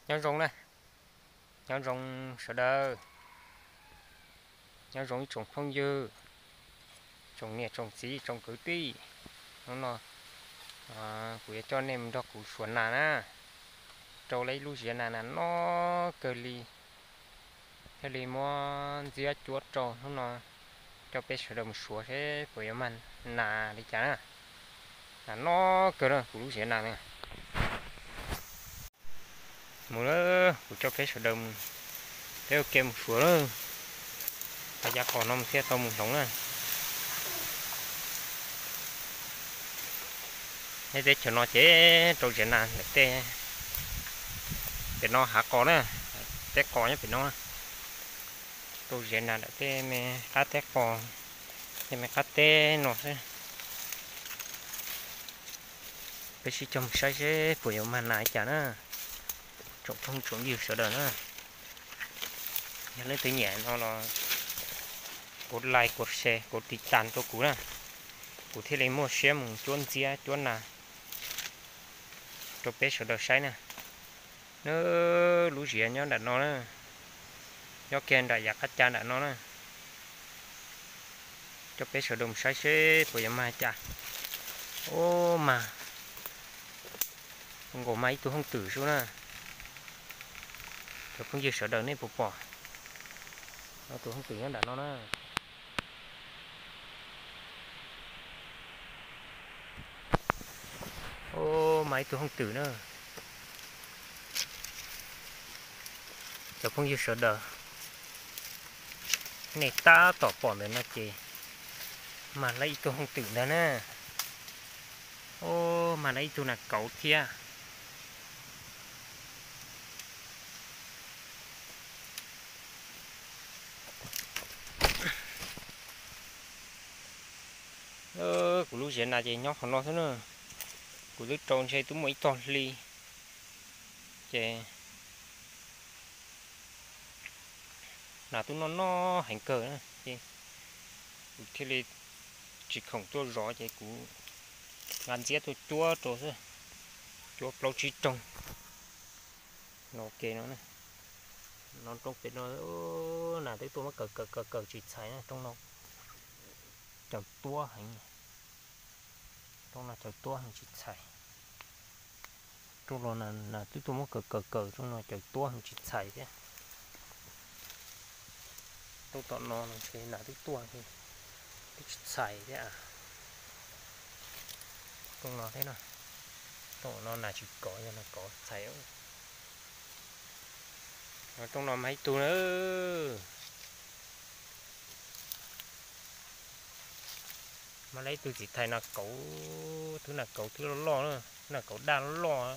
Nyob zoo na, nyob zoo sawv daws, nyob zoo ib tsoom phooj ywg, tsoom niam tsoom txiv tsoom kwv tij. Hnub no kuv yuav coj nej mus nrog kuv suav nas na, rau lawv ib lub ziav nas, nas no kawg li, thiaj li muab ntxiab cuab rau. Hnub no coj peb sawv daws mus suav seb puas yuav mag nas li cas na. Nas no kawg na, kuv lub ziav nas na. Mus lawm, kuv coj peb sawv daws mus, peb ua ke mus suav lawm. Pab yav qos no mus thiaj tau mus hloov na. Nyob teb chaws no ces rau ziav nas ntawm tej, pem no hav qos na, teb qos nyob pem no, rau ziav nas ntawm tej me qab teb qos, tej me qab teb no xwb. Peb sib cog mus saib seb puas yuav mag nas li cas na, tsoom phooj tsoom ywg sawv daws na. Yog leej twg nyiam no los kuv like, kuv share, kuv tiv tas rau kuv na, kuv thiaj li muaj siab mus cuab ntxiab cuab nas rau peb sawv daws saib na. Nab, lub ziav nyob nram no na, nyob kiag nram yav qab ca nram no na. Coj peb sawv daws mus saib seb puas yuav mag cas. Ub, mag, nkaus mag ib tug hooj twm xwb na. Cov phooj ywg sawv daws nej puas pom? Tus hooj twm nyob nram no na. Ub, mag ib tug hooj twm na. Cov phooj ywg sawv daws, nej tab tom pom ntawm no ces mag lawm ib tug hooj twm ntag na. Ub, mag lawm ib tug nas kauv thiab. Kuv lub ziav nas ces nyob qhov no xwb na. Kuv twb rau ntshe twb muaj ib tog hli, ces nas twb noj noj heev kawg na, ces kuv thiaj li tsis khoom tuaj zov ces kuv nqa ntxiab tuaj cuab rau xwb, cuab plaub tsib rooj no ua ke no. No rooj pem no, nas twb tuaj muab kaws kaws kaws kaws tsis txhais na, rooj no caws tuab heev. Rooj no caws tuab heev tsis txhais. Rooj los nas twb tuaj muab kaws kaws kaws, rooj no caws tuab heev tsis txhais thiab. Rooj tom no ntshe nas twb tuaj, twb tsis txhais thiab. Rooj no thiab no, rooj no nas tsis kov, yog nas kov txhais. Rooj no mag ib tug na. Mag lawm ib tug txiv thais nas kauv, twb nas kauv twb loj loj, nas kauv daj loj,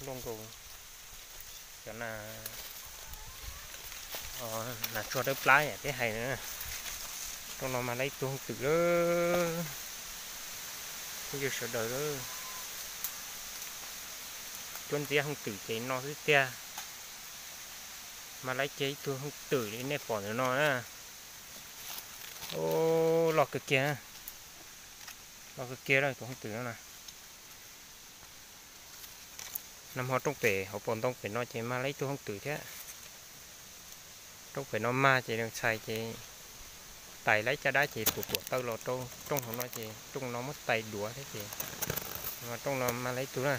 luaj nkaus cov nas tsuag dawb plab yam peb hais na. Rooj no mag lawm ib tug hooj twm lawm, phooj ywg sawv daws lawm. Cuab ntxiab hooj twm ces no xwb tiag. Mag lawm kiag ib tug hooj twm li nej pom ntawm no na. Ub, loj kawg kiag, loj kawg kiag lawm tus hooj twm no na. Nag hmo rooj pem hauv paus ntoo pem no ces mag lawm ib tug hooj twm thiab. Rooj pem no mag ces nws txhais ces tais lawm caj dab ces tuam tuam taw los rau rooj hauv no ces rooj no muab tais duav thiab ces rooj no mag lawm ib tug na.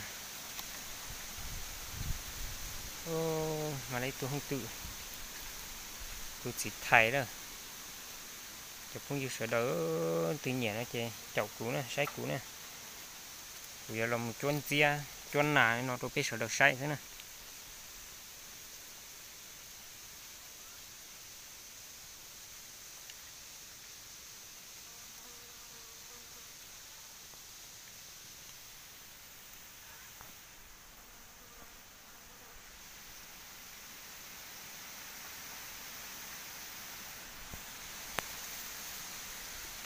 Mag lawm ib tug hooj twm, tus txiv thais lawm. Cov phooj ywg sawv daws twg nyiam no ces caum kuv na, saib kuv na. Kuv yuav los mus cuab ntxiab cuab nas no rau peb sawv daws saib xwb na.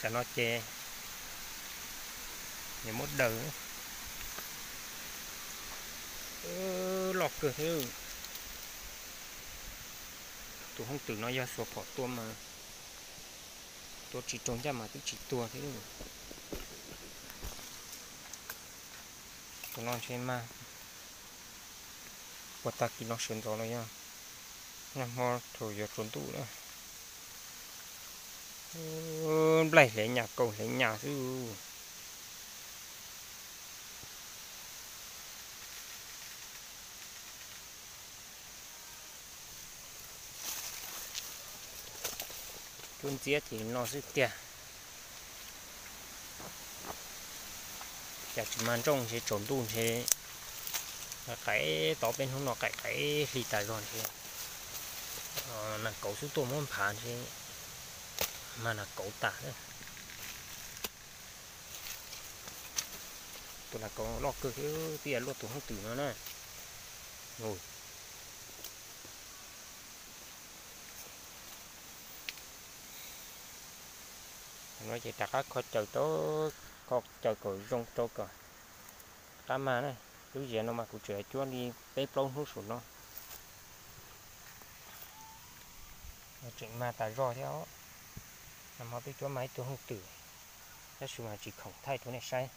Tam no ces nws muab daws loj kawg thiab. Tus hooj twm no yog xuas phom tua mas tua tsis raug ncaj mas twb tsis tuag thiab. Tus no ntshe mag Ua tag kis no sawv ntxov no yog nag hmo thaum yuav tsaus ntuj na. Nplaig hle nyas kaus hle nyas xwb. Cuab ntxiab ces no xwb tiag. Cas tsis mag nrooj ntshe tsaus ntuj ntshe qaim tod peb hnub no qaim qaim hli tas zog ntshe nas kauv xub tuaj muab nphav ntshe mag nas kauv tas. Tus nas kauv loj kawg thiab, twb yog luaj tus hooj twm no na. No ces rov qab kho caws rau, kho caws kom zoo rau kom qab mag na. Lub ziav no mas kuv tseem cuab li peb plaub hnub saum no. Tseem mag tas zog thiab os. Nag hmo twb cuab mag ib tug hooj twm, tab sis mas tsis khoom thaij rau nej saib.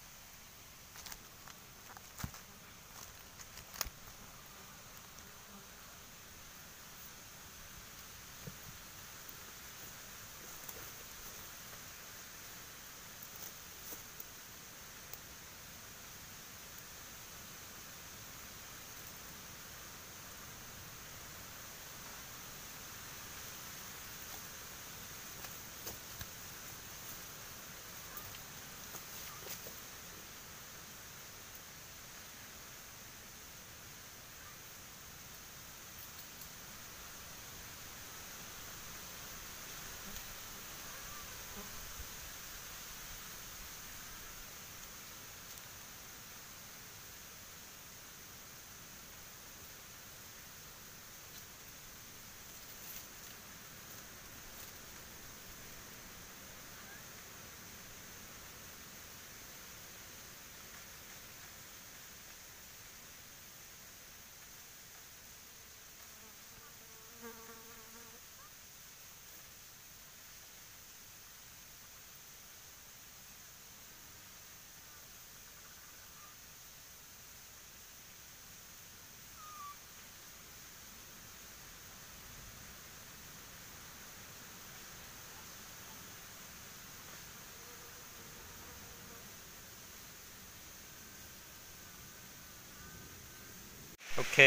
Ok,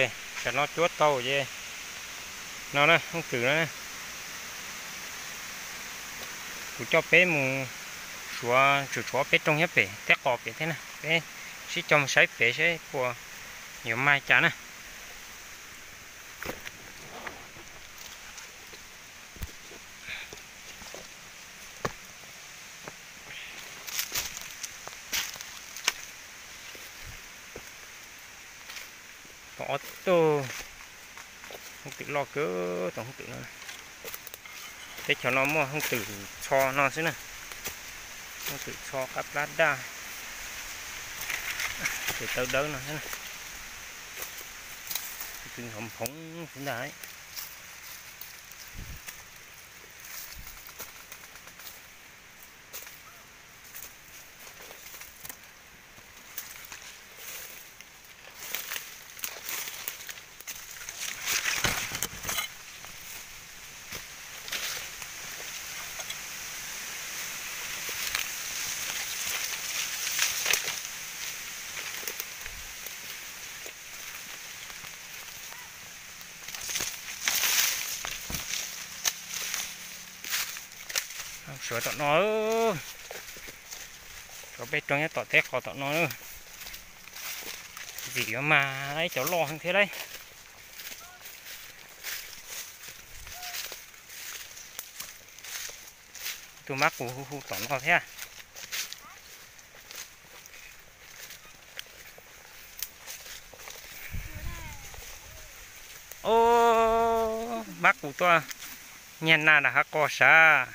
tam no cuab tau ces no na, hooj twm no na. Kuv coj peb mus suav, tsum tshuav peb rooj nyob pem teb qos pem thiab na, peb sib coj mus saib pem saib puas yuav mag cas na. Tom ob tug hooj twm loj kawg, tom hooj twm no. Teb chaws no muaj hooj twm txho no xwb na, hooj twm txho qab plab daj, tes taw dawb no xwb na, twb hov phoov xwb ntag. Suav tom no, suav peb rooj nyob tom teb qos tom no, ntxim yuav mag ib cov loj heev thiab lauj. Tus mab qus hu hu tom no thiab. Ob, mab qus tuaj nyiag nas nram hav qos sav.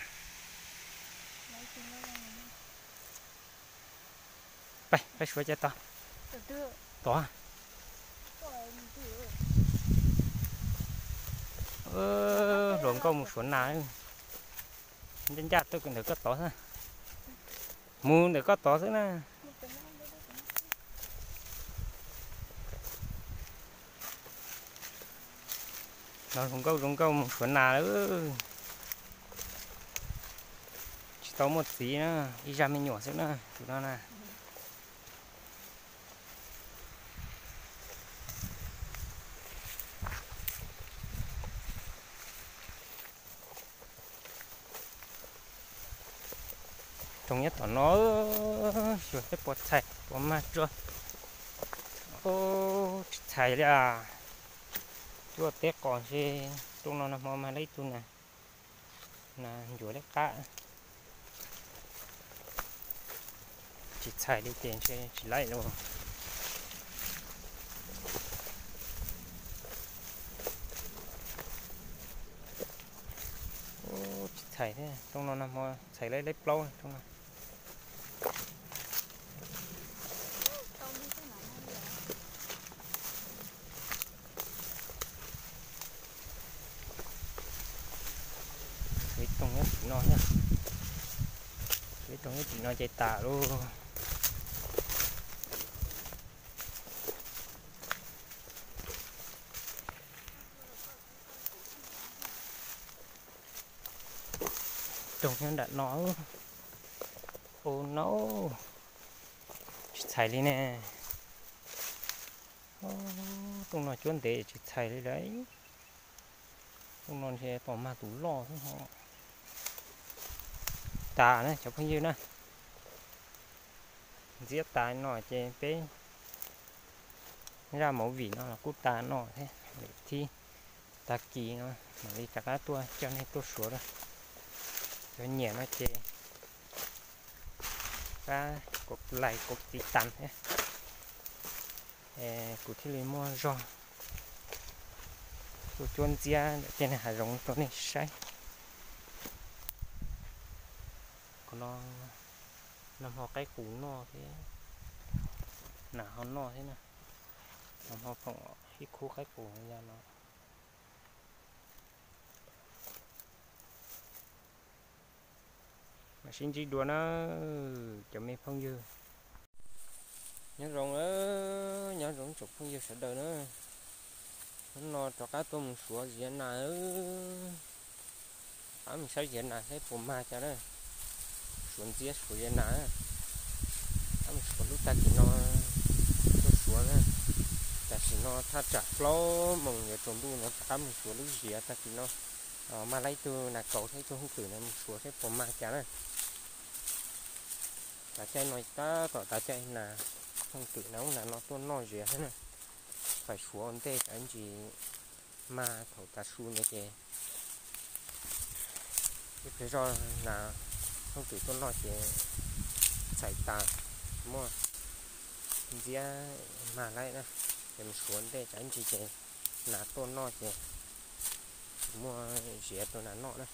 Peb, peb suav cov tod. Tod. Hluas nkauj mus suav nas, ncaj ncaj tuaj ntawm koj tod xwb. Mus ntawm koj tod xwb na. No zoo nkauj zoo nkauj mus suav nas lawm. Tsis tau muaj txiv na, ib zaj me nyuam xwb na tus no na. Roog nyob tom no, xyuas seb puas txhais puas mag tso. Tsis txhais li as. Cuaj teb qos ntshe rooj no nag hmo mag laib ib tug na, nas ncuav leb qab. Tsis txhais li ces ntshe tsis laib lawm. Tsis txhais thiab, rooj no nag hmo txhais laib laib plaub rooj no. Ib toog nyob tim no thiab. Ib toog nyob tim no ces tas lauj. Roog nyob nram no. Ua no tsis txhais li ne. Rooj no cuab ntev tsis txhais li lawm. Rooj no ntshe tos mag tus loj xwb ho. Tas na cov phooj ywg na. Ntxiab tas no ces peb zaj movie no los kuj tas no thiab. Lwm thib tag kis no mam li rov qab tuaj coj nej tuaj suav dua. Cov nyiam no ces pab like, kov txiv tas thiab, kuv thiaj li muaj zog tuaj cuab ntxiab ntawm tej hav zoov rau nej saib. Qhov no nag hmo qaib qus noj thiab, nas ho noj thiab na. Nag hmo phoom ib khub qaib qus ya no. Mam sib ntsib dua na cov me phooj ywg. Nyob zoo, nyob zoo tsoom phooj ywg sawv daws na. Hnub no rov qab tuaj mus suav ziav nas. Rov qab mus saib ziav nas saib puas mag cas na. Suav ntxiab suav ziav nas. Rov qab mus suav lub tag kis no tuaj suav na. Tam sim no thaj tsam plaub moos yuav tsaus ntuj no rov qab mus suav lub ziav tag kis no. Mag laib ib tug nas kaus thiab ib tug hooj twm no mus suav saib puas mag cas na. Tav caij no tab tom tav caij nas, hooj twm nas ub nas no tuaj noj ziav xwb na. Pais suav ua ntej tsam ntsis mag thaum tav su no ces ib pliag zoj nas, hooj twm tuaj noj ces txhais tas, muaj ntxiab mag laib na. Ces mus suav ntej tsam ntsis ces nas tuaj noj ces tsis muaj ziav rau nas noj na.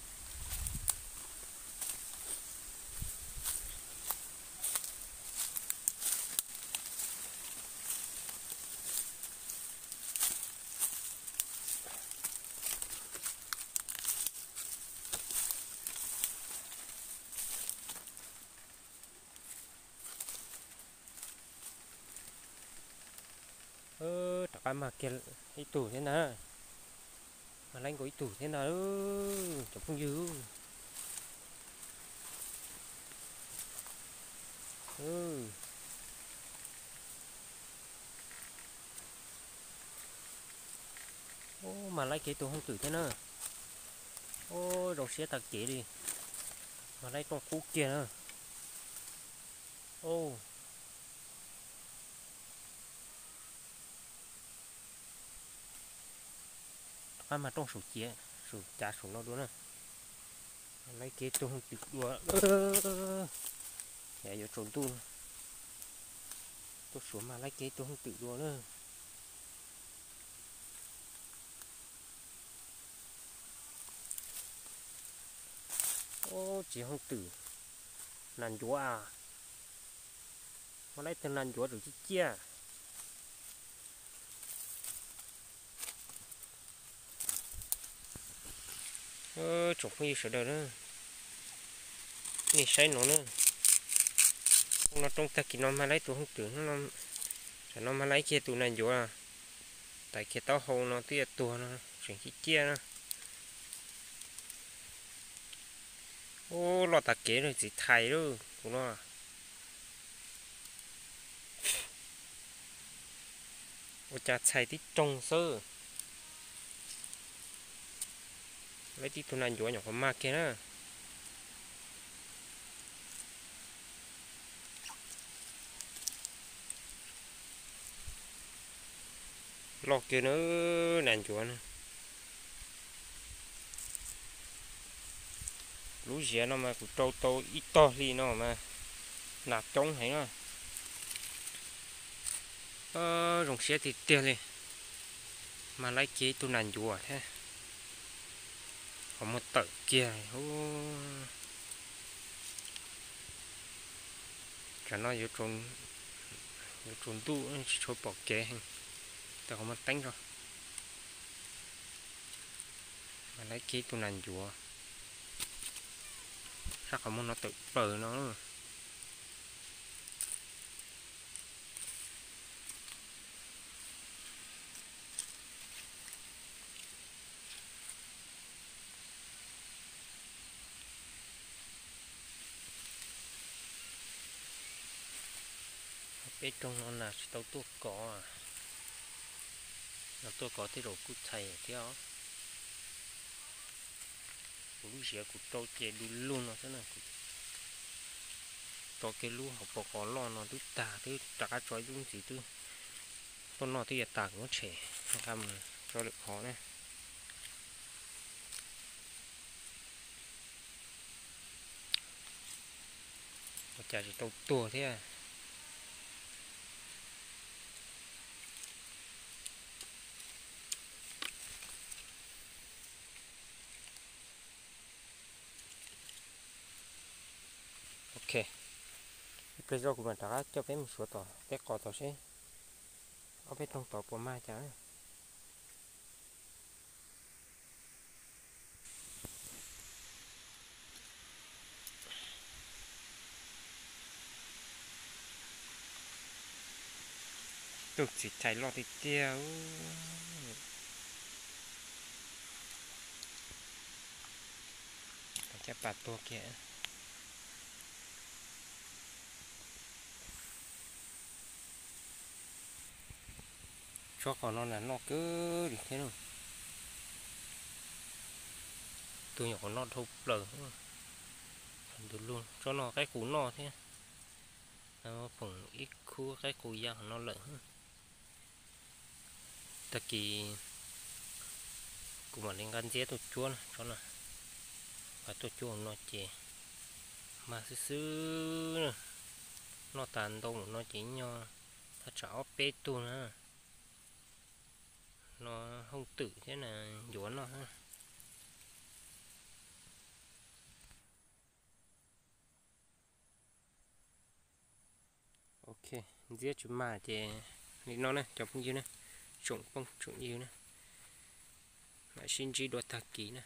Rov qab mag kiag ib tug thiab ntag. Mag laib nkaus ib tug thiab ntag cov phooj ywg. Mag laib kiag tus hooj twm thiab na. Ub, zoo siab tag kev li. Mag laib rooj qub kiag na. Ub, rov qab mag rooj saum ciav, saum cav saum no dua na. Laib kiag tus hooj twm dua. Yav yuav tsaus ntuj, tuaj suav mag laib kiag tus hooj twm dua na. Ub, tsis hooj twm, nas ncuav a. Mag laib tug nas ncuav tseem ciaj ciaj. Tsoom phooj ywg sawv daws na, nej saib no na, no rooj tag kis no mag laib tus hooj twm, tam no mag laib kiag tus nas ncuav. Tais kiag taub hau no twb yuav tuag no, Tseem ciaj ciaj na. Ub, loj tas kev lawm, txiv thais lawm kuv no. Ua cas txhais tib roog xwb. Lawv tib tug nas ncuav nyuam qhuav mag kiag na. Loj kiag na, nas ncuav na. Lub ziav no mas kuv rau tau ib tog hli no mas nas coob heev na. Zoo siab tiag tiag li, mas laib kiag ib tug nas ncuav thiab. Qhov muag tawm kiag. Tsam no yuav tsaus ntuj tsis tshua pom kev heev, tawm qhov muag teeb tso. Mas laib kiag ib tug nas ncuav, sab qhov muag no tawm plaws no. Peb roog no nas tsis tau tuaj kov, yog tuaj kov tej zaum kuj txhais thiab os. Kuv lub ziav kuv rau ces du lug no xwb na, kuv rau kiag lub hauv paus qos loj no twb tag, twb rov qab tso ib lub ntxiv twb tuaj noj twb yuav tas, kuv muab tshem nqa mus tso lwm qhov na. Ua cas tsis tau tuag thiab. Ok, ib pliag zoj kuv mam rov qab coj peb mus suav tom tej qos tod seb ob peb roog tod puas mag cas. Tus txiv thais loj tiag tiag. Caj pas tuag kiag. Tsob qos no na noj kawg li thiab. Tus nyuam qhuav noj dhau plaws. Tus lug tsob no qaib qus noj thiab. Foom ib khub qaib qus ya hauv no lawm. Tag kis kuv mam li nqa ntxiab tuaj cuab na, tsob no. Nqa tuaj cuab hauv no ces mag xwb xwb na. Noj tas ntau mus no ces nyog thaj tsam ob peb tug na. No hooj twm thiab na, ncuav noj. Ok, ntxiab tsis mag ces li no na cov phooj ywg na, tsoom phooj tsoom ywg na, mam sib ntsib dua tag kis na.